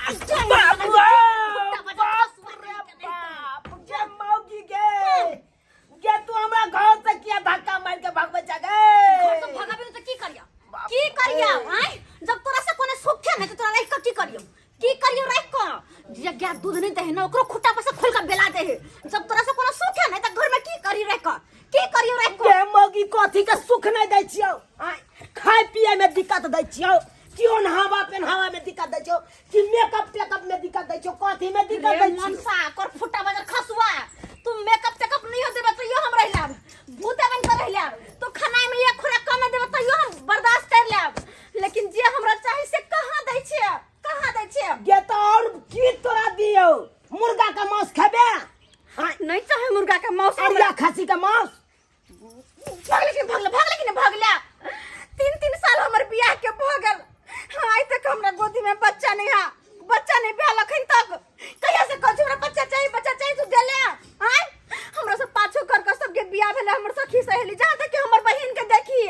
बाप रे बाप रे बाप, गे मौगी गे, गे तू हमरा घर से किया धक्का मार के भगबै छ गे? घर से भगाबे त की करियो, की करियो आय? जब तोरा से कोनो सुख है नहीं तो तोरा रख के की करियो, की करियो रख के? जे गाय दूध नहीं दे ना, ओकरो खुट्टा पर से खोल के बेला दे है। जब तोरा से कोनो सुख है नहीं त घर में की करी रख के, की करियो रख के? गे मौगी, कथी के सुख नहीं दै छियौ आय? खाय पिए में दिक्कत दै छियौ कि ओनहावा पेनहावा में दिक्कत दै छियौ कि मेकअप टेकअप में दिक्कत दै छियौ, कथी में दिक्कत रे दै छियौ? मनसा कर फुटा बजर खसुआ, तू मेकअप टेकअप नहीं हो देबे तो यो हम रह लाब, भूते बन के रह लाब। तू खाना में एक खुराक कम देबे तो यो हम बर्दाश्त कर लाब, लेकिन जे हमरा चाही से कहाँ दै छियै, कहाँ दै छियै? गे तो और की तोरा दियौ? मुर्गा का मांस खेबे? नहीं चाहे मुर्गा का मांस। अरिया खसी का मांस। भगले कि भगले, भगले कि नहीं भगला? 3-3 साल हमर बियाह के भ गेल, आइ तक हमरा गोदी में बच्चा नहीं है, बच्चा नहीं भेल अखन तक। कहिया से कहै छी हमरा बच्चा चाहिए, बच्चा चाहिए, तू देले आय? हमरा से पाछू कर कर सबके बियाह भेलै, हमर सखी सहेली, जहाँ तक कि हमर बहिन के देखी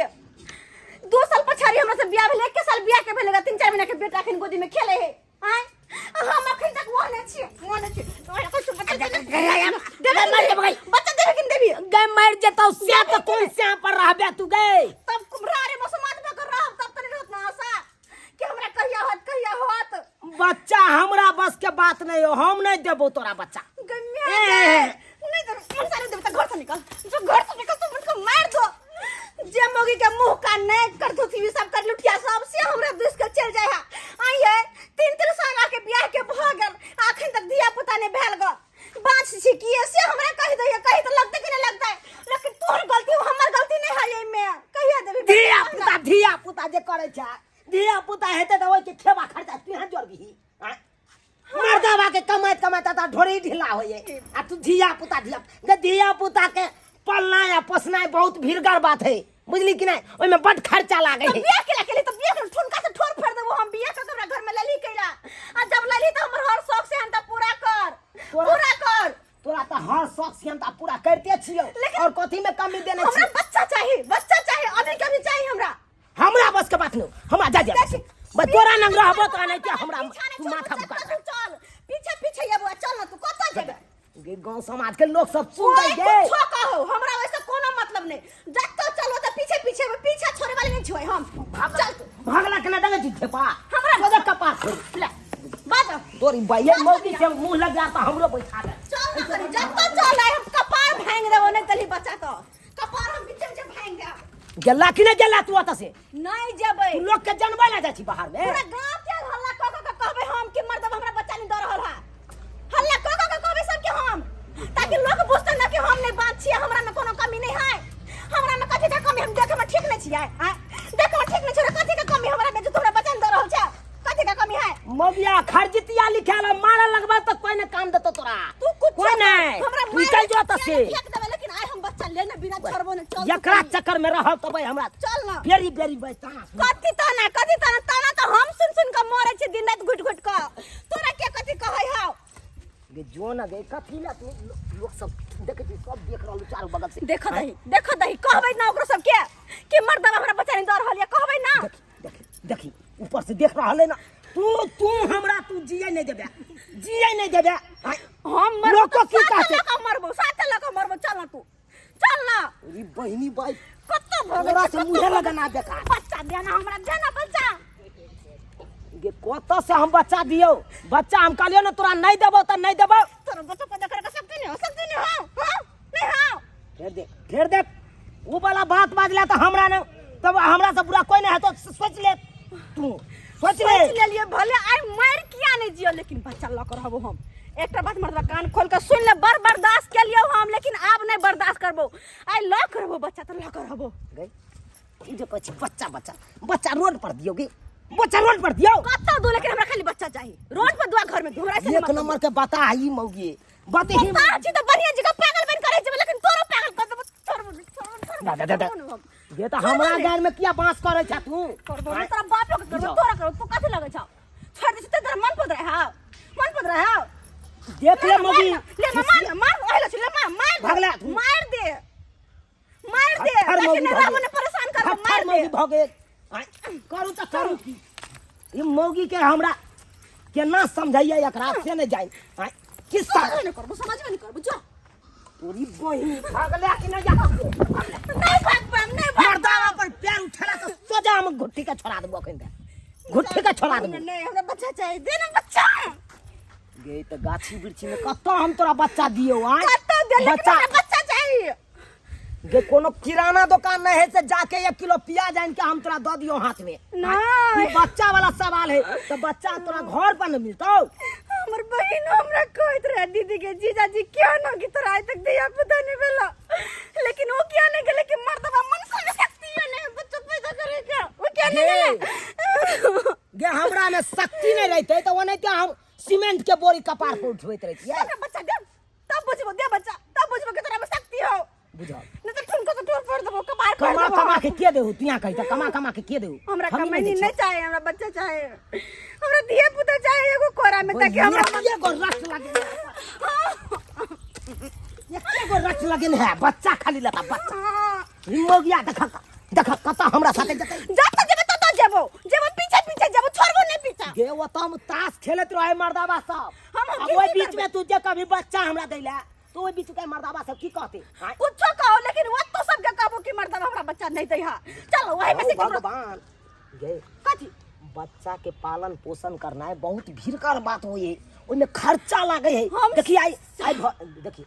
2 साल पछाड़ी हमरा से बियाह भेलै, 1 साल बियाह के भेलै, 3-4 महीना के बेटा अखन गोदी में खेले है आय? हम अखन तक वो नहीं छी, वो नहीं छी। बच्चा देबे कि देबी? गे मर जेतौ से त कोन श्याम पर रहबे तू गे? तब कुम्हरारे मसमात में कर रहब तब तनी रहत ना आशा कि हमरा कहिया होत, कहिया होत बच्चा। हमरा बस के बात नहीं हो, हम नहीं देबो तोरा बच्चा। गम्या नहीं तो हम सारे देबे त घर से निकल जो, घर से निकल तू, मुझको मार दो। जे मोगी के मुंह का नहीं कर दो थी सब कर लुटिया सब से हमरा दुस के चल जाए है। आई है 3-3 साल आके बियाह के भ गेल, आखिर तक धिया पुता नहीं भेल ग, बाँच छी किए से हमरा कहि दइए, कहि त लगते कि नहीं लगता है, लेकिन तोहर गलती हो, हमर गलती नहीं है एमे। कहिया देबी? धिया पुता, धिया पुता जे करे छै, धिया पुता हेतै त ओइ के खेबा खर्चा तू यहाँ जोड़बिही? मर्दाबा के कमाइत कमाइत त ढोरी ढीला होइए आ तू धिया पुता, धिया गे। धिया पुता के पलनाइ आ पोसनाइ बहुत भीड़गर बात है, बुझली कि नहीं? ओहिमे बड खर्चा लागे तो है। बियाह केला केली तो बियाह के ठुनका से ठोर फेर देबो हम। बियाह के हमरा घर में लेली केला आ जब लेली तो हमर हर शौक से हम त पूरा कर, पूरा कर। तोरा त हर शौक से हम त पूरा करते छियौ, लेकिन और कथी में कमी देने हमरा छियौ? बच्चा चाहिए, बच्चा चाहिए, अभी के अभी चाहिए हमरा। हमरा बस के बात नहीं, हमरा जा जा देखी, बस तोरा नंग रहबो तो नहीं के हमरा पीछा नहीं तू छोड़बो, माथा चल, बुका चल, चल, पीछे पीछे ये बुआ, चल ना, तू कतऽ जेबे? गे गांव समाज के लोग सब सुन कोई गे। कुछो कहो, हमरा वैसे कोनो मतलब नहीं। जत्तो चलो तो पीछे पीछे, पीछा छोड़े वाले नहीं छोड़े हम। चल तू। भागला के ना दगे छी खेपा हमरा सोजा कपार फोड़। ले बाजो। तोरी बाइये मौगी से मुंह लग जाता, हमरो बैठा दे। चल ना करी, जत्तो चल आए हम कपार भांग देबो, नहीं तली बच्चा तो कपार हम बीचे बीचे भांग देब। गेला कि नहीं गेला तू ओतऽ से? नहीं जेबै। तू लोग के जनबै ला जाइ छी बाहर में? पूरा गांव के हल्ला क क के कहबै हम कि मर्दब हमरा बच्चा नहीं दऽ रहल है। हल्ला क क के कहबै सबके हम, ताकि लोग बुझतै ना कि हम नहीं बात छियै, हमरा में कोनो कमी नहीं है। हमरा में कथी के कमी? हम देखे में ठीक नहीं छियै आँय? देखे में ठीक नहीं छियै, कथी के कमी हमरा में जो तोरा बच्चा नहीं दऽ रहल छै? कथी के कमी है? मगिया खरजितिया लिखे ला मारे लगबा त कोई ने काम देतो तोरा। तू कुछ कोई नहीं। हमरा मार निकल जो ओतऽ से। फेंक देबै, लेकिन आइ हम बच्चा लेने बिना छोड़बो नहीं। चल तू एकरा कहीं। चक्कर में रहब तब हमरा चल ना। बेरी बेरी बैताना सुन। कथी ताना, कथी ताना? ताना तो हम सुन सुन के मरे छी दिन रात घुट घुट के। तोरा के कथी कहै हौ? गे जो ना गे, कथी ला तू लोग सब देखे छी, सब देख रहल चारू बगल से। देख दही, देख दही, कहबै ना ओकरो सब के कि मर्दबा हमरा बच्चा नहीं दऽ रहल ये, कहबै ना? देखी देखी देखी, ऊपर से देख रहल है ना। तू तू हमरा तू जिए नहीं देबे, जिए नहीं देबे। आय, हम मरबो लोग को तऽ की साथे कहतै? लऽ कऽ मरबो, साथे लऽ कऽ मरबो। चल ना तू, चल ना। अरे बहिनी बाई, कत्तो भगै तोरा छै, से कत्तो मुँहे भगै लगना बेकार। बच्चा देना हमरा, देना बच्चा। गे कतऽ से हम बच्चा दियौ? बच्चा हम कहलियौ ने तोरा नहीं देबौ तऽ नहीं देबौ। तोरा बच्चा पैदा करे के शक्ति नहीं हो, शक्ति नहीं हो, हाँ? नहीं हो। फेर देख, फेर देख, वो वाला बात बाजला तऽ हमरा ने तब हमरा से बुरा कोई नहीं है तो सोच ले, तू सोच ले। सोच लेलिए, भले आइ मार किया नहीं जियो, लेकिन बच्चा लऽ के रहबो हम। एकटा बात मर्दबा कान खोल के सुन ले, बड़ बर्दाश्त केलियौ हम, लेकिन आब नहीं बर्दाश्त करबो। आइ लऽ के रहबो बच्चा तऽ लऽ के रहबो। गई ई जे कहै छी बच्चा बच्चा बच्चा, रोड पर दियौ गे, बच्चा रोड पर दियौ। कतौ दो, लेकिन हमरा खाली बच्चा चाही। रोड पर दुआ, घर में दो, हमरा ऐसे नहीं एक मतलब। नंबर के बता ई मौगी बात ही। बता छी तऽ बढ़िया जगह पागल बन करे जेबै, लेकिन तोरो पागल कर देबो। छोड़बो नहीं, छोड़बो, छोड़बो, दा, दा, दा, दा। छोड़बो नहीं हम। ये तो हमरा गान में किया बांस करे छा तू? करबो नहीं, तोरा बापो के करबो, तोरा करबो। तू कथी लगै छौ? छोड़ दे, तोरा मन पड़ रहा है, मन पड़ रहा है। देख ले मौगी। ले ना, मार ना, मार, ओहे ले, ले मार, मार दे। भगला तू। मार दे, मार दे। थर लेकिन मौगी नहीं भऽ रहबो गेल। ने परेशान करबो, थर मार मौगी दे। भऽ गेल। आँय, करू तऽ करू की? ई मौगी के हमरा केना समझाइए एकरा से नहि जाय आँय, की समझबे नहीं करबो, समझबे नहीं करबो, जो। तोरी बहिन भागले कि नहीं जा नहीं भागबो हम, नहीं भागबो। मर्दावा पर पैर उठेला से सोजा हम घुट्टी के छोड़ा देबो अखन के, घुट्टी के छोड़ा देबो। नहीं, हमरा बच्चा चाहिए, दे ना बच्चा। गे तऽ गाछी वृक्षी में कतऽ हम तोरा बच्चा दियौ? आँय, कतऽ दे, लेकिन बच्चा हमरा बच्चा चाहिए। गे कोनो किराना दुकान नहीं है से जाके 1 किलो प्याज आन के हम तोरा दऽ दियौ हाथ में? नहीं। ई बच्चा वाला सवाल है तो बच्चा तोरा घर पर न मिलतौ। हमर बहिन हमरा कहैत रहे, दीदी के जीजाजी क्या ना कि तोरा आइ तक धिया पुता नहीं भेला, लेकिन वो क्या नहीं गेले कि मर्दबा मन से शक्ति है नहीं बच्चा पैदा करे के, वो क्या नहीं गे। गेले। गे हमरा में शक्ति नहीं रहते तो ओनाहिते हम सीमेंट के बोरी कपार पर उठबैत रहतियै। हमरा बच्चा दे तब बुझबो, दे बच्चा तब बुझबो कि तोरा में शक्ति हो। बुझल नहीं तो ठुमको तो ठोर फोड़ देबो, कपार फोड़ कमा देबो। कमा के के देहु? तू यहाँ कही त कमा कमा के के देहु? हमरा हमही कमैनी दै नहीं चाहिए, हमरा बच्चा चाहिए, हमरा धिया पुता चाहिए एगो कोरा में, ताकि हमरा एके गो रट लगे, एके गो रट लगे है बच्चा खाली लता बच्चा। ई मौगिया देख देख कतऽ हमरा साथे जेतै। जब तक जेबे तब जेबो, जेबो पीछे पीछे जेबो, छोड़बो नहीं पीछा। गे ओ तऽ हम ताश खेलैत रहे मर्दाबा सब, हम आ की ओहि की बीच में तू जे कभी बच्चा हमरा दैला तो ओहि बीच के मर्दाबा सब की कहते? आँय? कुछो कहो, लेकिन वो तो सबके कहबो कि मर्दाबा हमरा बच्चा नहीं दै हा। चलो वही में से ओ केकरो- भगवान गे। कथी? बच्चा के पालन पोषण करना है बहुत भीड़कर बात होई है, ओहिमे खर्चा लागे है। हम देखिए आई आई देखिए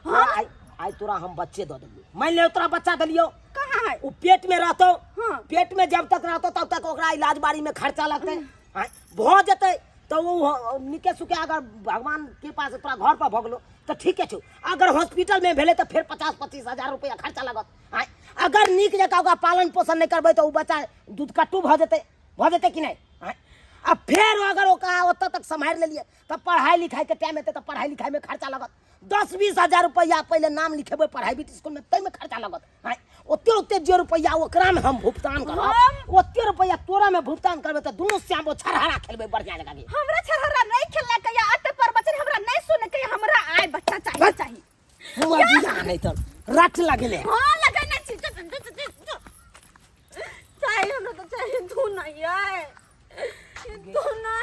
हाँ आई आई तोरा हम बच्चे दऽ देलियौ, मान ले तोरा बच्चा देलियौ। कहाँ है? उ पेट में रहतौ। हाँ। पेट में जब तक रहतौ तब तक ओकरा इलाज बारी में खर्चा लगतै। आँय, भऽ जेतै तऽ ओ निके सुके अगर भगवान कृपा से तोरा घर पर भऽ गेलौ तऽ ठीके छौ, अगर हॉस्पिटल में भेलै तऽ फेर 50-25 हजार रुपया खर्चा लगत। आँय, अगर नीक जकाँ ओकरा पालन पोषण नहि करबै तऽ ओ बच्चा दूध कट्टू भऽ जेतै, भऽ जेतै कि नहि? आँय, आ फेर अगर ओकरा ओतऽ तक सम्हारि लेलियै तऽ पढ़ाइ लिखाइके टाइम एतै तऽ पढ़ाइ लिखाइमे खर्चा लगत 10-20 हजार रुपैआ। पहिले नाम लिखेबै प्राइवेट स्कूलमे ताहिमे खर्चा लगत। आँय, ओते ओते जे रुपैआ ओकरामे हम भुगतान करब ओते रुपैआ तोरामे भुगतान करबै तऽ दुनू श्यामो छरहरा खेलबै बढ़िआँ जकाँ के। हमरा छरहरा नहीं खेलना के, या अते पर बचन हमरा नहीं सुने के, हमरा आय बच्चा चाहिए चाहिए। हुआ बियाह नहीं तऽ रट लगेले। हाँ लगे ना छी, जो, जो, जो, जो, जो। चाहिए हमरा तो चाहिए, तू नहीं आए तू ना।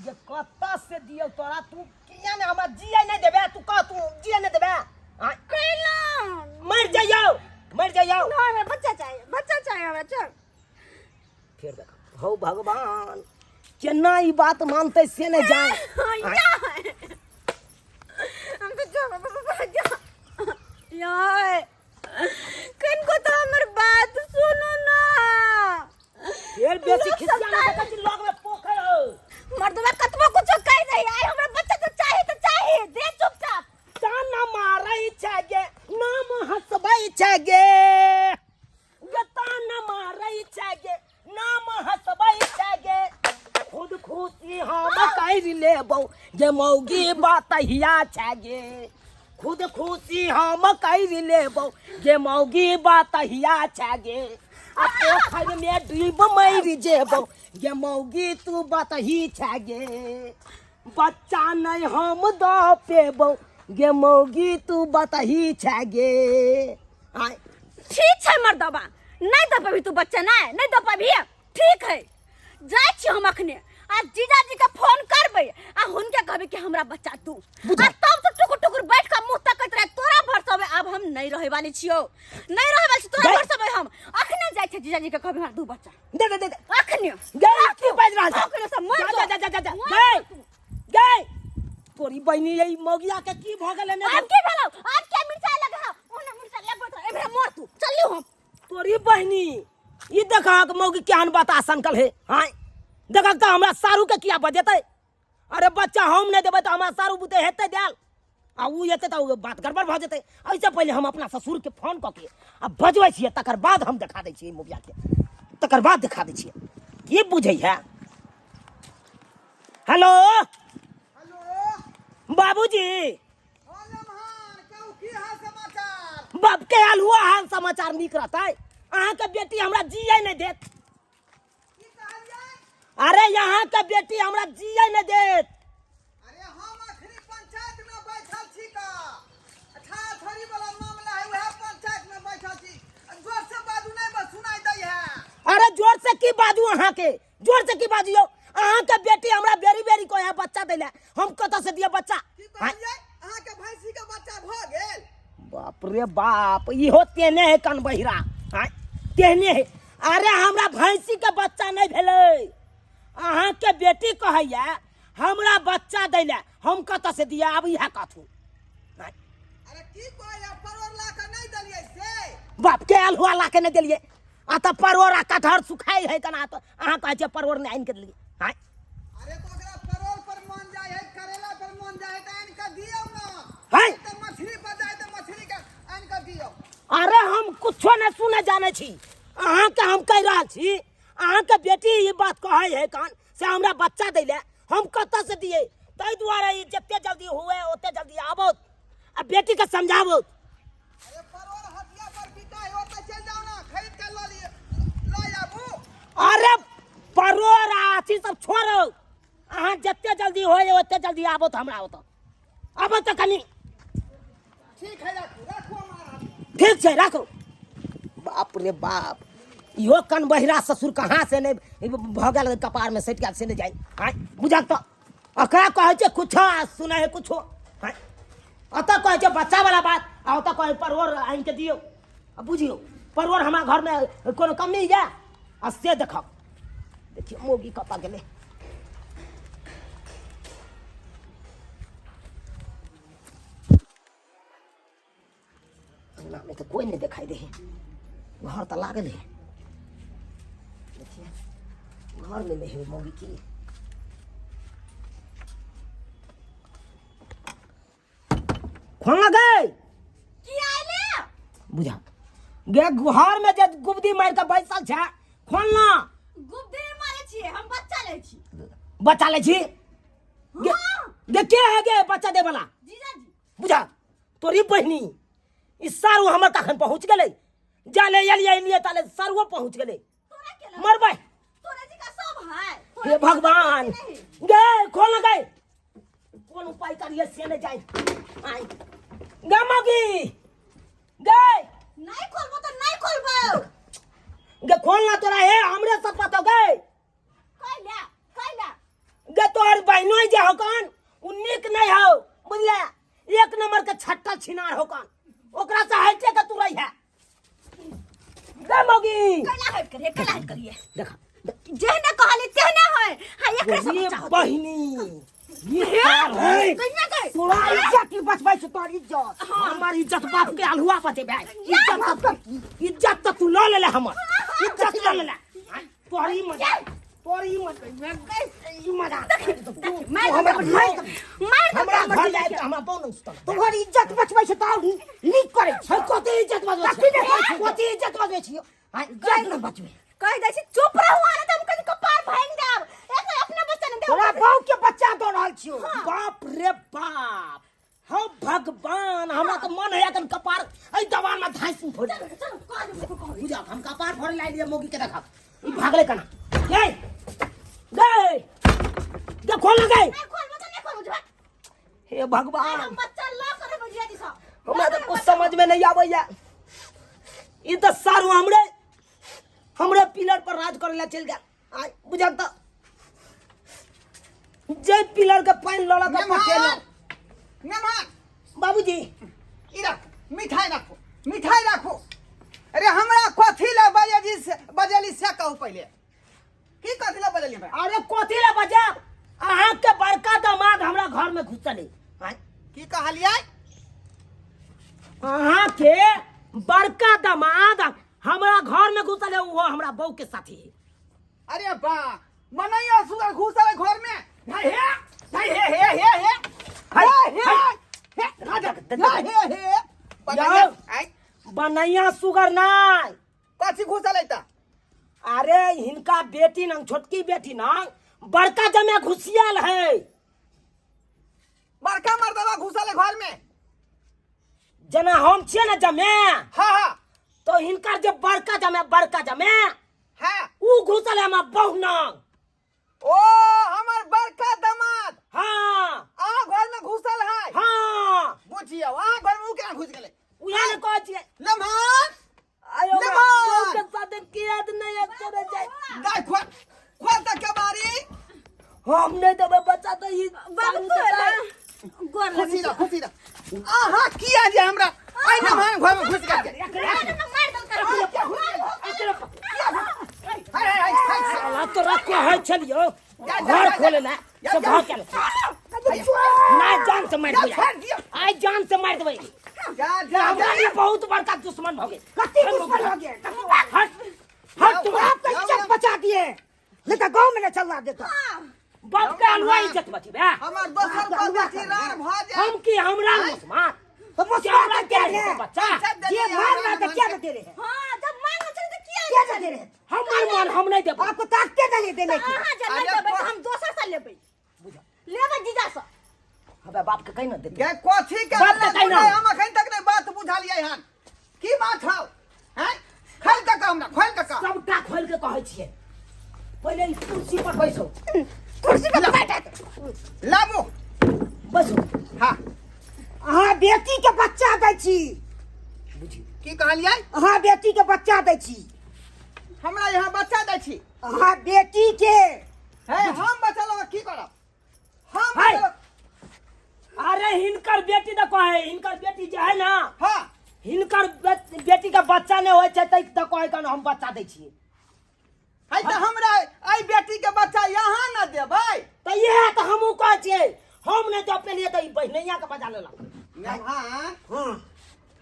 जे कतऽ से दियौ तोरा? तू किया ने हमरा जिए नहीं देबे? तू कह, तू जिए नहीं देबे? आँय, कैला मरि जइयौ, मरि जइयौ। ना, हमरा बच्चा चाहिए, बच्चा चाहिए हमरा, चल। फेर देख हौ भगवान, केना ई बात मानतै से नहीं जान। हाँ, या हम तो जा बाबा जा यार, कनको तो हमर बात सुनो ना। फेर बेसी लोग खिसिया सब ना, देखै छी लग में पोखरि हौ। मर्दवा कतबो कुछो कह दे, आइ हमरा बच्चा तो चाही तो चाही, दे चुपचाप। ताना मारै छै गे, नाम हंसबै छै गे, गे ताना मारै छै गे, नाम हंसबै छै गे, खुद खुशी हम करि लेबौ जे मौगी बतहिया छै गे, खुद खुशी हम करि लेबौ जे मौगी बतहिया छै गे, आ पोखरि में डूब मरि जेबौ गे मौगी तू बतही छै गे, बच्चा नहीं हम दऽ पेबौ गे मौगी तू बतही छै गे। आँय, ठीक छै मर्दबा, नहीं दऽ पाबी तू बच्चा, नहीं नहीं दऽ पाबी, ठीक है, जाइ छी हम अखने आ जीजाजी के फोन करबै आ हुनके कहबै कि हमरा बच्चा दू। बुझा। आ तब तो टुकुर टुकुर बैठ के मुंह तकैत रहे तोरा भरसबै, आब हम नहीं रहै वाली छियौ, नहीं रहै वाली छी तोरा गई। भरसबै। हम अखने जाइ छी जीजाजी के कहबै हमरा दू बच्चा दे दे दे दे। अखने। गई, की बाजि रहल छै? अखने से मर जा जा जा जा जा। मर गई जो तू। गई, तोरी बहिनी यही मौगिया के की भऽ गेलै ने? आब की भेलौ? आब क्या मिर्चाई लगा? ओना मिर्चाई लगबैत रह, एबरा मर तू, चलियो हम। तोरी बहिनी ई देखक मौगी केहन बता सनकल हे। हाँ देखक तऽ हमरा सारू के किया बजेतै? अरे बच्चा हम नहि देबै तऽ हमरा सारू बुते हेतै देल? आ उ एतै तऽ उ बात गड़बड़ भऽ जेतै। एहिसँ पहिले हम अपना ससुरके फोन कऽ के आ बजबै छियै, तकर बाद हम देखा दै छियै मौगिया के, तकर बाद देखा दै छियै की बुझै है। हेलो। हेलो। बाबूजी। हाँ लम्हान, कहू की हाल समाचार? बाप के हाल हुआ हाल समाचार नीक रहतै? अहाँके बेटी हमरा जिए नहि देत। की कहलियै? अरे यहाँ के बेटी हमरा जिए नहि देत। अरे हम अखनी पंचायत में बैठल छी का 18 थड़ी वाला मामला है, वह पंचायत में बैठल छी। जोर से बाजू, नहीं बस सुनाई दै है। अरे जोर से की बाजू अहाँके, जोर से की बाजू यौ? अहाँके बेटी हमरा बेरी बेरी दैले हम कतऽ से दिअ बच्चा की कहलियै अहाँके भैंसी के बच्चा भऽ गेल बाप रे बाप इहो तेहने है कन बहिरा आँय, तेहने है अरे हमरा भैंसी के बच्चा नहीं भेलै अहाँके बेटी कहैया हमरा बच्चा दैले हम कतऽ से दिअ आब इएह कहथुन आँय, अरे की कहैया परोर ला के नहीं देलियै से बाप के अल्हुआ ला के नहीं देलियै आ तऽ परोड़ आ कटहर सुखाइ है केना तऽ अहाँ कहै छियै परोड़ नहि आनि के देलियै आँय अरे तो ओकरा परोड़ पर मन जाय है करेला पर मन जाय है तऽ आनि के दियौ ना है? तऽ मछली पर जाय तऽ मछली के आनि के दियौ अरे हम कुछो नहि सुने जानै छी अहाँके हम कहि रहल छी अहाँके बेटी ई बात कहै है कान से हमरा बच्चा दै ले हम कतऽ से दियै ताहि दुआरे ई जते जल्दी हुए ओते जल्दी आबो आ बेटीके समझाबो अरे परोड़ हटिया पर बिकाय ओतऽ चलि जाउ ना खरीद के लऽ लिअ लऽ आबू अरे परोड़ आ अथी सब छोड़ो अहाँ जते जल्दी होए ओते जल्दी आबो तऽ हमरा ओतऽ आबो तऽ कनि ठीक है राखू राखू हमारा ठीक छै राखू बाप रे बाप इहो कन बहिरा ससुर कहाँ से नहि भऽ गेल कपारमे सटि गेल से नहि जाइ आँय बुझल तऽ ओकरा कहै छै कुछो आ सुनै है कुछो आँय ओतऽ कहै छै बच्चावला बात आ ओतऽ कहै परोड़ आनि कऽ दियौ आ बुझियौ परोड़ हमरा घरमे कोनो कमी यऽ आ से देखब देखियौ मौगी कतऽ गेलै अंगनामे तऽ कोइ नहि देखाइ दै है घर तऽ लागल है देखिए घरमे नहि है मौगी की खोल ना गए की आइले बुझा गे घर में जे गुबदी मार के बैसल छै खोल ना गुब्दी नहि मारै छियै हम बच्चा लै छी बच्चा लै छी गे हाँ। गे के है गे बच्चा दे वाला जीजाजी बुझा तोरी बहिनी ई सारू हमर तखन पहुँच गेलै जाले एलियै एलियै ताले सारुओ पहुँच गेलै तोरा के लग मरबै तोरा जी का सब है तोरा हे जी का भगवान सब नहीं। गे खोल ना गए कोन उपाय करिए से नहीं जाए आय गे मगी गे नहीं खोलबो तो नहीं खोलबो गे खोल ना तोरा हे हमरे सब पतो गे कैला कैला गे तोहर बहनोई जे होकन उ नीक नहीं हो बुझले एक नंबर के छट्टा छिनार होकन ओकरा से हटे के तू रही है गे मौगी कैला हट करिए कैला हट करिए देखा जेहने कहली तेहने होय हां एकरा से ये बच्चा होतै। बहिनी ये सार है कहिया गए तोरा इज्जत की बचबै छै तोहर इज्जत हमर इज्जत बाप के अल्हुआ बचेबै इज्जत तऽ इज्जत तऽ तू लऽ लेले हमर इज्जत लऽ लेले तोहरी मजा तोहरी मजा ई मजा मार हमरा मार मार हमरा घर जाए तऽ हमरा बहुत सुतल तोहर इज्जत बचबै छै तऽ नीक करै छै कथी इज्जत बचबै कथी नहि करै छै? कथी इज्जत बचबै छियौ इज्जत नहि बचबै कह दै छी चुप रहू आने त हम कहीं कपार भांग देब एक अपना बच्चा ने तोरा देब बाप के बच्चा दऽ रहल छियौ बाप रे बाप हौ भगवान हमरा तऽ मन है एखन कपार एहि दवान में धाँसि फोड़ि चल चल कह दे कह दे बुझा हम कपार फोड़े लाइ लिए मौगी के देखब ई भागले कना गए गए गे खोल ना गए नहीं खोलबो तो नहीं खोलबो जो हे भगवान हम बच्चा ला कर बुझिया दी सब हमरा तऽ कुछ समझ में नहीं आबैया ई तऽ सारू हमरे हमरे पिलर पर राज करे ला चलि गेल आइ बुझल तऽ जे पिलर के पानि लऽ लऽ के पटेलहुँ मेहमान बाबूजी ई राखू मिठाई राखू मिठाई राखू अरे हमरा कथी ला बजेली से बजेली से कहू पहिले की कथी ला बजेली हमरा अरे कथी ला बजाब अहाँके बड़का दामाद हमरा घर में घुसल है की कहलियै अहाँके बड़का दामाद हमरा घर में घुसल है ओहो हमरा बहू के साथी है अरे बा मनैया सुगर घुसल है घर में हे हे हे हे हे हे हे, हे हे हे राजा हे हे हे जाओ। आइ बनैया सुगर नहीं कथी घुसल है त अरे हिनका बेटी नंग छोटकी बेटी नंग बड़का जमे घुसियल है बड़का मर्दवा घुसल है घर में जेना हम छियै ने जमे हाँ हाँ तो हिनकर जे बड़का जमे बड़का जमे हाँ ऊ घुसल है हमरा बहु नंग ओ हमर बड़का दामाद हाँ अहाँ घर में घुसल है हाँ बुझियौ अहाँ घर में ऊ केना घुस गेलै उहे ने कहै छियै लम्हा आयो लेमन! बहू के साथ किया नहीं चले जाए गाय खोल खोल त केबारी हम नहीं देबै बच्चा तो तऽ ई बाबू तोरा गोर खुशी रह, खुशी रह। अहाँ किया जे हमरा आइ न मान घर में घुस गेल। मार दल कर। हाय हाय हाय हाय। साला तोरा कहै छलियौ जा, घर जा, खोले ला जा, से जा। घर चल ना जान से मारि जा, देबै। छोड़ दियौ। आइ जान से मारि देबै। जा जा हमरा जा। ई बहुत बड़का दुश्मन भऽ गेल। कत्ती दुश्मन हो गए? हट हट तू। बाप का इज्जत बचा दिए, नहीं तो गांव में न चलवा देता। बाप के अलुआ इज्जत बचेबे। हमर दोसर पर बेटी रार भऽ जाय। हम की हमरा मुसमा तो मुस्कुरा हमरा के क्या क्या है बच्चा ये मार रहा था, क्या दे रहे हैं? हां, जब मांग चल तो किया क्या दे रहे हैं? हमर मन हम नहीं देबै। आपको ताकते नहीं देने की। अहाँ जे नहीं अरे देबै तऽ हम दोसर से लेबै, लेबै जीजा से। हबे बाप के कहि न देतै। गे कथी के बाप के हल्ला कहि ना। सुनै, हम अखन तक नहीं बात बुझलियै हन। की बात हौ हैं? खोल के कह हमरा, खोल के कह। सबटा खोल के कहै छियै, पहिले ई कुर्सी पर बैसो। कुर्सी पर बैठत। लाबू। बैसो। हाँ। अहाँ बेटी के बच्चा दै छी। बुझी की कहलियै? अहाँ बेटी के बच्चा दै छी। हमरा यहाँ बच्चा दै छी? अहाँ बेटी के। हे, हम बच्चा लऽ की करब हम? हाय। बच्चा अरे हिनकर बेटी तऽ कहै, हिनकर बेटी जे है ना, हाँ, हिनकर बेटी के बच्चा नहि होइ छै तै तऽ कहै कन हम बच्चा दै छियै। है तऽ हमरा एहि बेटी के बच्चा यहाँ न देबै। तऽ इएह तऽ हमहूँ कहै छियै, हम नहि दऽ पेलियै तऽ ई बहिनैया के बजा लेलक। हाँ। हँ।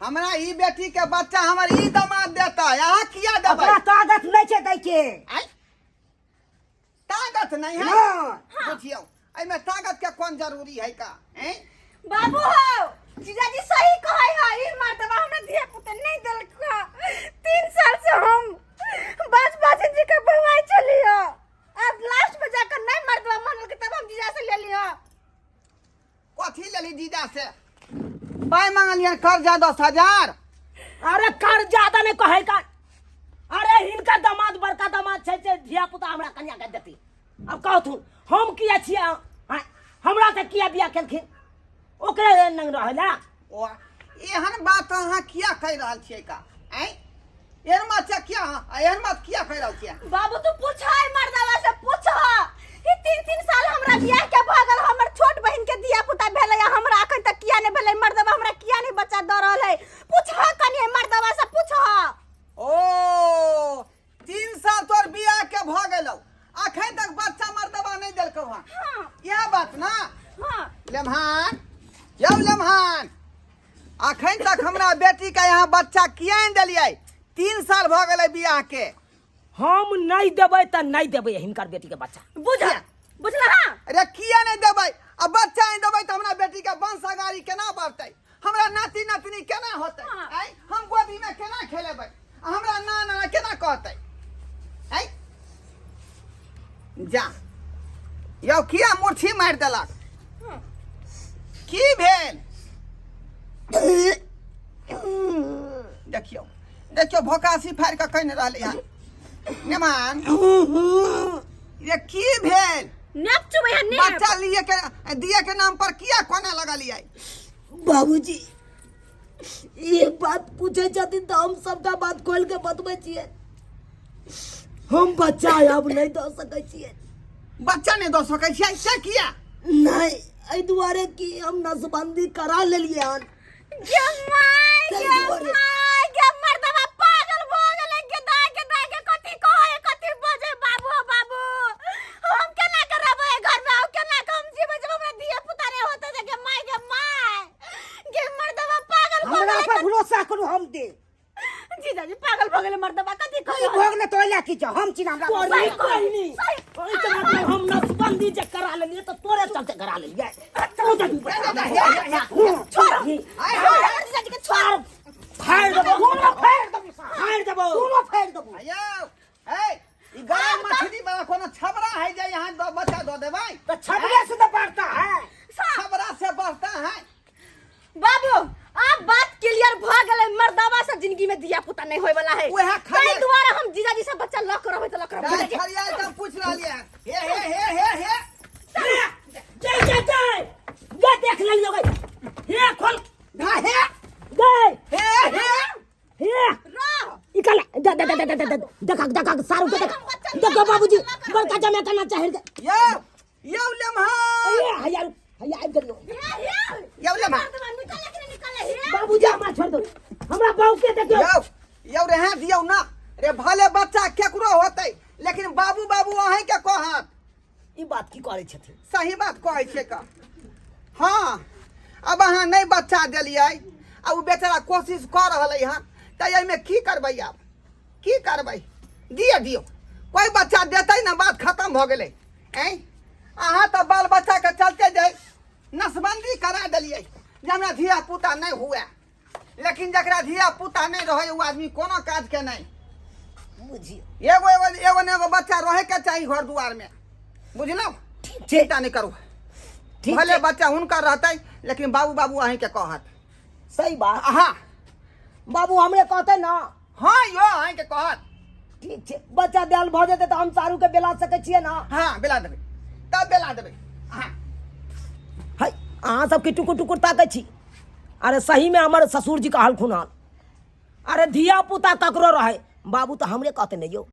हमरा ई बेटी के बच्चा हमर ई दामाद देता, यहाँ किया देबै? ओकरा ताकत नहीं छै दै के। आँय? ताकत नहीं है? हाँ। बुझियौ, एहिमे ताकत के कोन जरूरी है का? हैं? बाबू हो, जीजाजी सही कहै है। ई मर्दबा हमरा धिया पुता नहीं देलक। 3 साल से हम बाज बाज जी के बउआई चली हो, अब लास्ट में जाकर नहीं मर्दबा मानल के तब हम जीजा से ले लियो। कथी लेली जीजा से? पाइ मांगलियन कर्जा 10,000। अरे कर्जा तऽ नहि कहै का। अरे हिनकर दामाद बड़का दामाद छै से धिया पुता हमरा कन्या के देती। अब कहथुन हम किया छियै? आँय, हमरा से किया बियाह केलखिन? ओकरे नंग रहै ला। ओ एहन बात अहाँ किया कहि रहल छियै का? आँय, एहन बात छै किया? एहन बात किया कहि रहल छियै? बाबू, तू पूछ है मर्दवा से पूछ। ई 3-3 साल हमरा बियाह के भऽ गेल, हमर छोट बहिन के धिया पुता भेलै, आ हमरा अखन तक किया नहि भेलै? मर्दवा हमरा किया नहि बच्चा दऽ रहल है? पूछ कनि मर्दवा से पूछ। ओ 3 साल तोर बियाह के भऽ गेलौ, अखन तक बच्चा मर्दबा नहि देलकौ हन? हाँ। इएह बात ना? हाँ। लेमहान यौ लेमहान, अखन तक हमरा बेटी के यहाँ बच्चा किया नहि देलियै? 3 साल भऽ गेलै बियाह के। हम नहि देबै तऽ नहि देबै हिनकर बेटी के बच्चा। बुझ, बुझला? हाँ। अरे किया नहि देबै? आ बच्चा नहि देबै तऽ हमरा बेटी के वंश अगाड़ी केना बढ़तै? हमरा नाती नातनी केना होतै? हाँ। आँय, हम गोदी में केना खेलेबै? आ हमरा ना नाना केना कहतै? आँय, जा यौ, किया मुट्ठी मारि देलक? की भेल? देखियौ देखियौ, भोकासी फाड़ि कऽ कहि रहलै हन। नेमान ये की भेल? नेप चुबै है नेप। बच्चा लिए के दिए के नाम पर किया कोना लगलियै? बाबूजी एक बात पूछे छथिन तऽ हम सबटा बात खोल के बतबै छियै, हम बच्चा आब नहि दऽ सकै छियै। बच्चा नहि दऽ सकै छियै से किया? नहि, एहि दुआरे कि हम नसबंदी करा लेलियै हन। गे my, ताहि गे दुआरे। My, गे मर्दवा पागल भऽ गेलै। गे दाय, गे दाय, गे कथी कहै, कथी बजै? बाबू हो बाबू, हम केना के रहबै घर में? हम केना के हम जीबै जब हमरा धिया पुता नहि होतै? तऽ गे my, गे my, गे मर्दवा पागल भऽ हमरा गेलै। पर भरोसा करू, हम दे। जीजाजी पागल भऽ गेलै मर्दवा, कथी ई कहै? भोग ने तोरा की छौ, हम छी हमरा तोरे सही कहनी सही। ओहिके मतलब हम नसबंदी जे करा लेलियै तऽ तोरे चलते करा लेलियै। तू तऽ छोड़। आय हाय। हमर जीजाजी के छोड़। फाड़ि देबो। दोनो फाड़ि देबो साला। फाड़ि देबो। दोनो फाड़ि देबो। यौ ए, ई गरई मछली वाला कोनो छबरा है जे यहाँ दो बच्चा दऽ देबै? तो छबड़े से तो बढ़ता है। छबरा से बढ़ता है। बाबू, आब बात क्लियर भ गेलै, मर्दावा से जिंदगी में धिया पुता नहीं होय वाला है। उएह खरिया- ताहि दुआरे हम जीजाजी से बच्चा लऽ के रहबै तऽ लऽ के रहबै। दाइ जीजाजी खरियाल के हम पूछ रहलियै हन। हे हे हे हे हे। जय जय जय ये देख लेलियो गई, हे खोल। धा हे। गई। हे हे। हे। रह। निकाल दे दे दे दे दे दे, देखा देखा सारू के, देखा देखो बाबूजी, बड़का जमे करना चाहिए। यौ यौ लेमहान। ए हैया रुक, हैया आबि गेलियो। यौ ले मार। बाबूजी हमरा छोड़ दो, हमरा बाबू के देखियो। यौ यौ रहै दियौ ना रे, भले बच्चा केकरो होतै लेकिन बाबू बाबू अहीं के कहत। ई बात की करै छथिन? सही बात कहै छियै का। हाँ, अब अहाँ नहि बच्चा देलियै आ ओ बेचारा कोशिश कऽ रहलै हँ, तऽ एहिमे की करबै आब? की करबै? दिअ दियौ, कोइ बच्चा देतै ने, बात खतम भऽ गेलै। ऐं, अहाँ तऽ बाल बच्चाके चलते जे नसबंदी करा देलियै जे हमरा धिया पुता नहि हुए, लेकिन जकरा धिया पुता नहि रहै ओ आदमी कोनो काजके नहि। बुझियौ, एगो एगो एगो ने एगो बच्चा रहैके चाही घर दुआरमे, बुझलहुँ? चिंता नहि करू। ठीक भले छै। बच्चा हुनकर रहतै लेकिन बाबू बाबू अहीँके कहत। सही बात। हाँ, बाबू हमरे कहतै ना? हाँ यौ, अहीँके कहत। ठीक छै, बच्चा देल भऽ जेतै तऽ हम सारूके बेला सकै छियै ना? हाँ, बेला देबै, तब बेला देबै। हाँ है, अहाँ सबके टुकुर टुकुर ताकै छी। अरे सहीमे हमर ससुर जी कहलखुन हन, अरे धिया पुता ककरो रहै, बाबू तऽ हमरे कहते ने यौ।